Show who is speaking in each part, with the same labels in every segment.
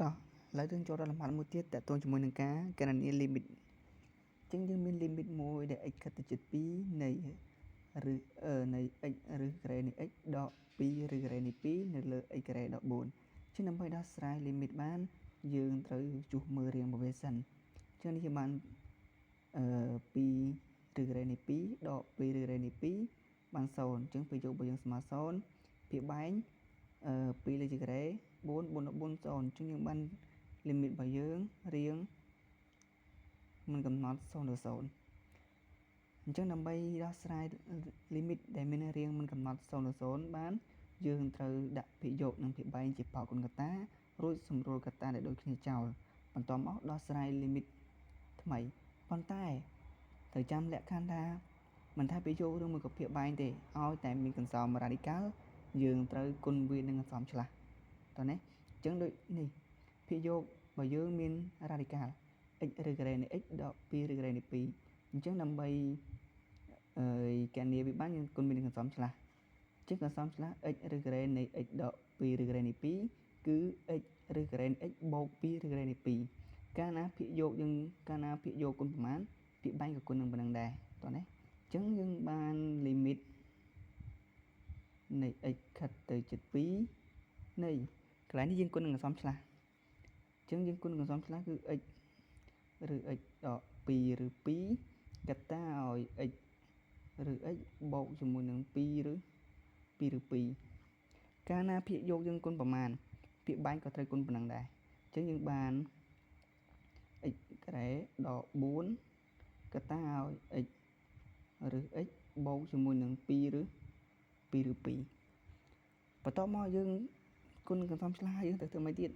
Speaker 1: តោះឥឡូវយើងចូលដល់លំហាត់មួយទៀតតកតងជាមួយនឹងការគណនា limit អញ្ចឹងយើងមាន limit មួយដែល x ខិតទៅជិត2នៃឬនៃ x ឬការ៉េនៃ x ដក2ឬការ៉េនៃ2នៅលើ x ការ៉េដក4ជាដើម្បីដោះស្រាយ limit បានយើងត្រូវជួសមើលរាងរបស់វាសិនអញ្ចឹងនេះយើងបានអឺ2ឬការ៉េនៃ2ដក2ឬការ៉េនៃ2បាន0អញ្ចឹងពេលយករបស់យើងស្មើ0ភាគបែងអឺ2លើជាការ៉េ4 4 4 0អញ្ចឹងយើងបាន limit របស់យើងរៀងមិនកំណត់0ទៅ0អញ្ចឹងដើម្បីដោះស្រាយ limit ដែលមានរាងមិនកំណត់0ទៅ0បានយើងត្រូវដាក់ភាគយកនិងភាគបែងជាផលគុណកតារួចសម្រួលកតាដែលដូចគ្នាចោលបន្ទាប់មកដោះស្រាយ limit ថ្មីប៉ុន្តែត្រូវចាំលក្ខខណ្ឌថាមិនថាភាគយកឬមួយក៏ភាគបែងទេឲ្យតែមានកន្សោម radical យើងត្រូវគុណវានឹងកន្សោមឆ្លាស់តោះនេះអញ្ចឹងដូចនេះភាគយកបើយើងមាន radical x ឬការ៉េនៃ x ដក2ឬការ៉េនៃ2អញ្ចឹងដើម្បីអឺគណនាវាបានយើងគុណមានកន្សោមឆ្លាស់អញ្ចឹងកន្សោមឆ្លាស់ x ឬការ៉េនៃ x ដក2ឬការ៉េនៃ2គឺ x ឬការ៉េនៃ x បូក2ឬការ៉េនៃ2កាលណាភាគយកយើងកាលណាភាគយកគុណប្រមាណភាគបែងក៏គុណនឹងប៉ុណ្្នឹងដែរតោះនេះអញ្ចឹងយើងបាន limit នៃ x ខិតទៅជិត2នៃកន្លែងនេះយើងគុណនឹងអន្សំឆ្លាស់អញ្ចឹងយើងគុណនឹងអន្សំឆ្លាស់គឺ x ឬ x ដក2ឬ2កតាឲ្យ x ឬ x បូកជាមួយនឹង2ឬ2ឬ2កាលណាភាគយកយើងគុណប្រមាណភាគបែងក៏ត្រូវគុណប៉ុណ្ណឹងដែរអញ្ចឹងយើងបាន x ការ៉េដក4កតាឲ្យ x ឬ x បូកជាមួយនឹង2ឬ2ឬ2បន្ទាប់មកយើងគុណកន្សំឆ្លាស់យើងទៅធ្វើម៉េចទៀត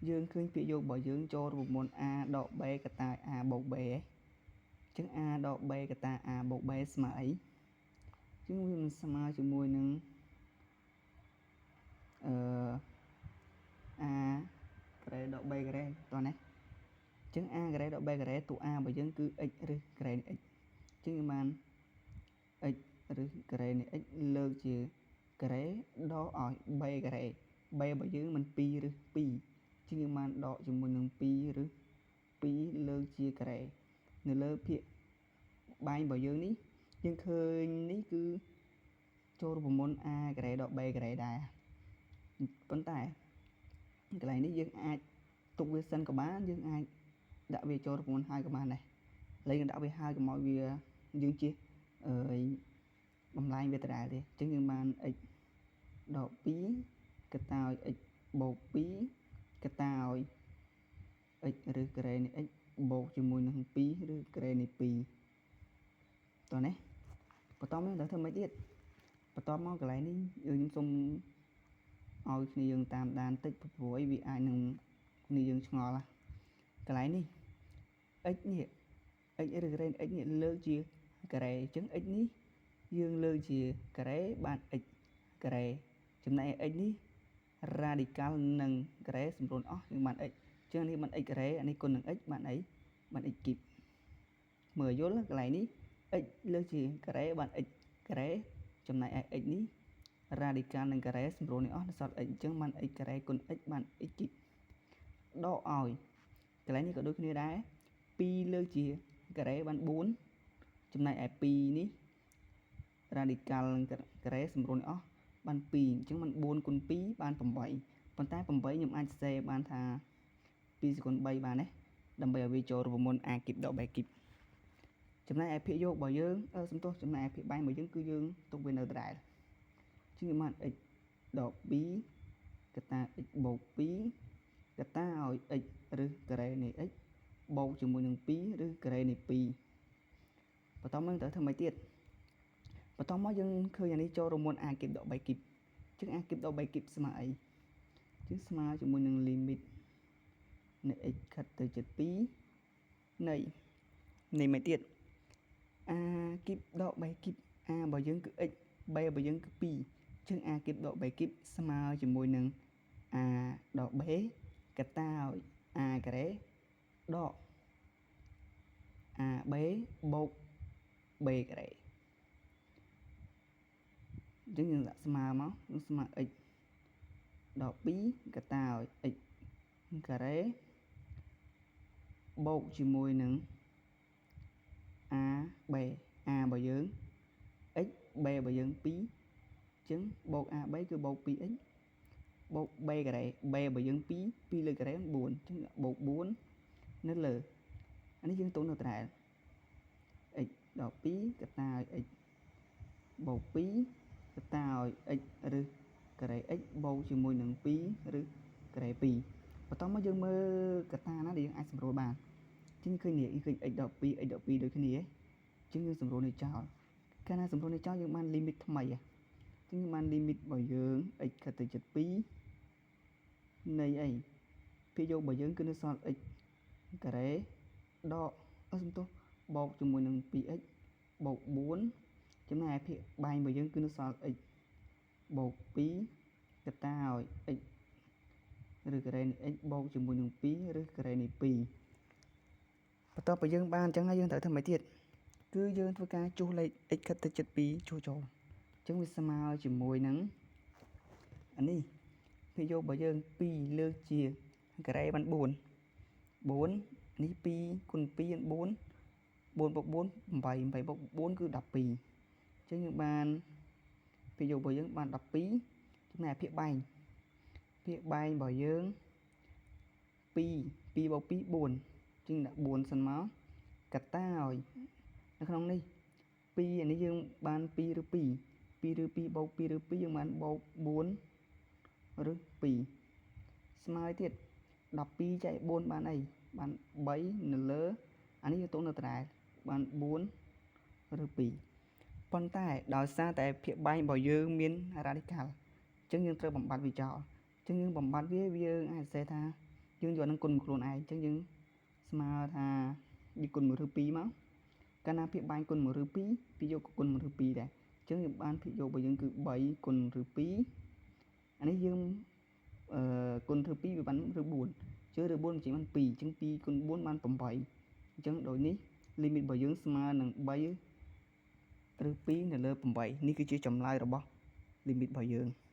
Speaker 1: យើងឃើញពាក្យយករបស់យើងចូលរូបមន្ត a ដក b កតា a បូក b អញ្ចឹង a ដក b កតា a បូក b ស្មើអីអញ្ចឹងវាមិនស្មើជាមួយនឹងអឺ a ការ៉េដក b ការ៉េតោះណាអញ្ចឹង a ការ៉េដក b ការ៉េតួ a របស់យើងគឺ x ឬការ៉េនៃ x អញ្ចឹងយើងបាន x ឬការ៉េនៃ x លើកជាការ៉េដកឲ្យ b ការ៉េ b របស់យើងមិន2ឬ2ជាងយើងបានដកជាមួយនឹង2ឬ2លើកជាការ៉េនៅលើភាគបែងរបស់យើងនេះយើងឃើញនេះគឺចូលរូបមន្ត a ការ៉េដក b ការ៉េដែរប៉ុន្តែកន្លែងនេះយើងអាចទុកវាសិនក៏បានយើងអាចដាក់វាចូលរូបមន្តហើយក៏បានដែរឥឡូវយើងដាក់វាហើយកុំឲ្យវាយើងជិះអឺបំលែងវាដដែលទេអញ្ចឹងយើងបាន x ដក2កតាឲ្យ x បូក2កតាឲ្យ x ឬការ៉េនៃ x បូកជាមួយនឹង2ឬការ៉េនៃ2តោះនេះបន្តមកដល់ធ្វើម៉េចទៀតបន្តមកកន្លែងនេះយើងខ្ញុំសូមឲ្យគ្នាយើងតាមដានតិចព្រោះអីវាអាចនឹងគ្នាយើងឆ្ងល់ណាកន្លែងនេះ x នេះ x ឬការ៉េ x នេះលើកជាការ៉េអញ្ចឹង x នេះយើងលើកជាការ៉េបាន x ការ៉េចំណែក x នេះ radical និងការ៉េសម្រួលអស់យើងបាន x អញ្ចឹងនេះបាន x ការ៉េអានេះគុណនឹង x បានអីបាន x គីបមើលយល់កន្លែងនេះ x លើកជាការ៉េបាន x ការ៉េចំណែកឯ x នេះ radical និងការ៉េសម្រួលនេះអស់នៅសល់ x អញ្ចឹងបាន x ការ៉េគុណ x បាន x គីបដកឲ្យកន្លែងនេះក៏ដូចគ្នាដែរ2លើកជាការ៉េបាន4ចំណែកឯ2នេះ radical និងការ៉េសម្រួលនេះអស់បាន2អញ្ចឹងมัน4គុណ2បាន8ប៉ុន្តែ8ខ្ញុំអាចសេបានថា2គុណ3បានទេដើម្បីឲ្យវាចូលរូបមន្ត a គីបដក b គីបចំណែកឯភាគយករបស់យើងសំទោសចំណែកឯភាគបែងរបស់យើងគឺយើងទុកវានៅដដែលជាងបាន x ដក2កតា x បូក2កតាឲ្យ x ឬការ៉េនៃ x បូកជាមួយនឹង2ឬការ៉េនៃ2បន្តមកត្រូវធ្វើម៉េចទៀតបន្តមកយើងឃើញអានេះចូលរូបមន្ត a គីបដក b គីបជាង a គីបដក b គីបស្មើអីជាងស្មើជាមួយនឹង limit នៃ x ខិតទៅជិត2នៃនៃមិនទៀត a គីបដក b គីប a របស់យើងគឺ x b របស់យើងគឺ2ជាង a គីបដក b គីបស្មើជាមួយនឹង a ដក b កតាឲ្យ a ការ៉េដក ab បូក b ការ៉េអញ្ចឹងយើងដាក់ស្មើមកយើងស្មើ x ដក2កតាឲ្យ x ការ៉េបូកជាមួយនឹង a b a របស់យើង x b របស់យើង2អញ្ចឹងបូក a b គឺបូក 2x បូក b ការ៉េ b របស់យើង2 2លើការ៉េ4អញ្ចឹងបូក4នៅលើអានេះយើងទុកនៅដដែល x ដល់2កតាឲ្យ x បូក2កតាឲ្យ x ឬការ៉េ x បូកជាមួយនឹង2ឬការ៉េ2បន្តមកយើងមើលកតាណាដែលយើងអាចសម្រួលបានជាងឃើញនេះឃើញ x ដល់2 x ដល់2ដូចគ្នាជាងយើងសម្រួលនេះចោលកាលណាសម្រួលនេះចោលយើងបាន limit ថ្មីជាងយើងបាន limit របស់យើង x ខិតទៅជិត2នៃអីភាគយករបស់យើងគឺនៅសល់ x ការ៉េដកអឺសំទោសបូកជាមួយនឹង 2x បូក4ចំណែកឯភាគបែងរបស់យើងគឺនៅសល់ x បូក2កតាឲ្យ x ឬការ៉េនៃ x បូកជាមួយនឹង2ឬការ៉េនៃ2បន្ទាប់ពីយើងបានអញ្ចឹងហើយយើងត្រូវធ្វើម៉េចទៀតគឺយើងធ្វើការជួសលេខ x ខិតទៅជិត2ជួសចូលអញ្ចឹងវាស្មើជាមួយនឹងអានេះភាគយករបស់យើង2លើកជាការ៉េបាន4 4នេះ2គុណ2 4 4បូក4 8 8បូក4គឺ12អញ្ចឹងយើងបានភាគយករបស់យើងបាន12ចំណែកភាគបែងភាគបែងរបស់យើង2 2បូក2 4ជាងដាក់4សិនមកកតាឲ្យនៅក្នុងនេះ2អានេះយើងបាន2ឬ2 2ឬ2បូក2ឬ2យើងបានបូក4ឬ2ស្មើទៀត12ចែក4បានអីបាន3នៅលើអានេះយើងទុកនៅដដែលបាន4ឬ2ប៉ុន្តែដោយសារតែភាគបែងរបស់យើងមាន radical អញ្ចឹងយើងត្រូវបំបត្តិវាចោលអញ្ចឹងយើងបំបត្តិវាយើងអាចសរសេរថាយើងយកនឹងគុណមួយខ្លួនឯងអញ្ចឹងយើងស្មើថាយើងគុណ1ឬ2មកកាលណាភាគបែងគុណ1ឬ2ភាគយកក៏គុណ1ឬ2ដែរអញ្ចឹងយើងបានភាគយករបស់យើងគឺ3គុណឬ2អានេះយើងអឺគុណឬ2វាបានឬ4ជឿឬ4បញ្ចេញបាន2អញ្ចឹង2គុណ4បាន8អញ្ចឹងដូចនេះ limit របស់យើងស្មើនឹង3ឬ2នៅលើ8នេះគឺជាចម្លើយរបស់ limit របស់យើង។